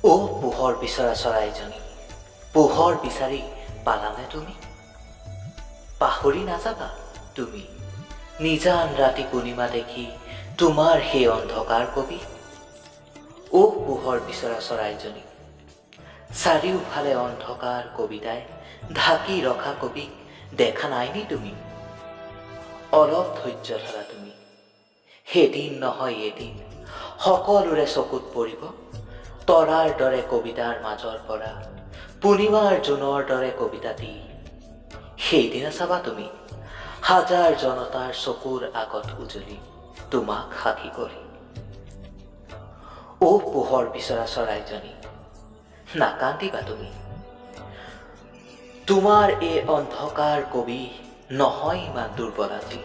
অ' পোহৰ বিচৰা চৰাইজনী, পোহৰ বিচাৰি পালানে তুমি? পাহৰি নাযাবা তুমি নিজান ৰাতি পূৰ্ণিমা দেখি তোমাৰ সেই অন্ধকাৰ কবি। অ' পোহৰ বিচৰা চৰাইজনী, চাৰিওফালে অন্ধকাৰ কবিতাই ঢাকি ৰখা কবিক দেখা নাইনি তুমি? অলপ ধৈৰ্য ধৰা তুমি, এদিন নহয় এদিন সকলোৰে চকুত পৰিব তৰাৰ দৰে কবিতাৰ মাজৰ পৰা পূৰ্ণিমাৰ জোনৰ দৰে কবিতাটি। সেইদিনা চাবা তুমি হাজাৰ জনতাৰ চকুৰ আগত উজলি তোমাক সাক্ষী কৰি। অ' পোহৰ বিচৰা চৰাইজনী, নাকান্দিবা তুমি, তোমাৰ এই অন্ধকাৰ কবি নহয় ইমান দুৰ্বল আজি।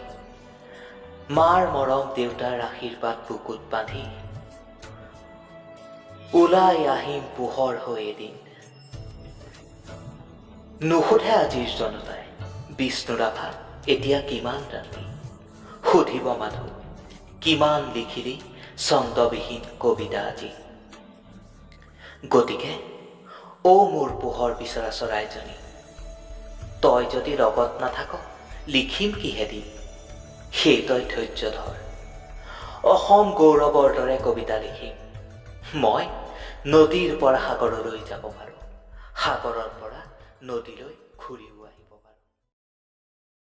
মাৰ মৰম দেউতাৰ আশীৰ্বাদ বুকুত বান্ধি ওলাই আহিম পোহৰ হৈ এদিন। নুসুধে আজিৰ জনতাই বিষ্ণু ৰাভা এতিয়া কিমান ৰাতি, সুধিব মাথো কিমান লিখিলি ছন্দবিহীন কবিতা আজি। গতিকে অ' মোৰ পোহৰ বিচৰা চৰাইজনী, তই যদি লগত নাথাক লিখিম কিহেদি? সেই তই ধৈৰ্য ধৰ, অসম গৌৰৱৰ দৰে কবিতা লিখিম মই। নদীৰ পৰা সাগৰলৈ যাব পাৰোঁ, সাগৰৰ পৰা নদীলৈ ঘূৰিও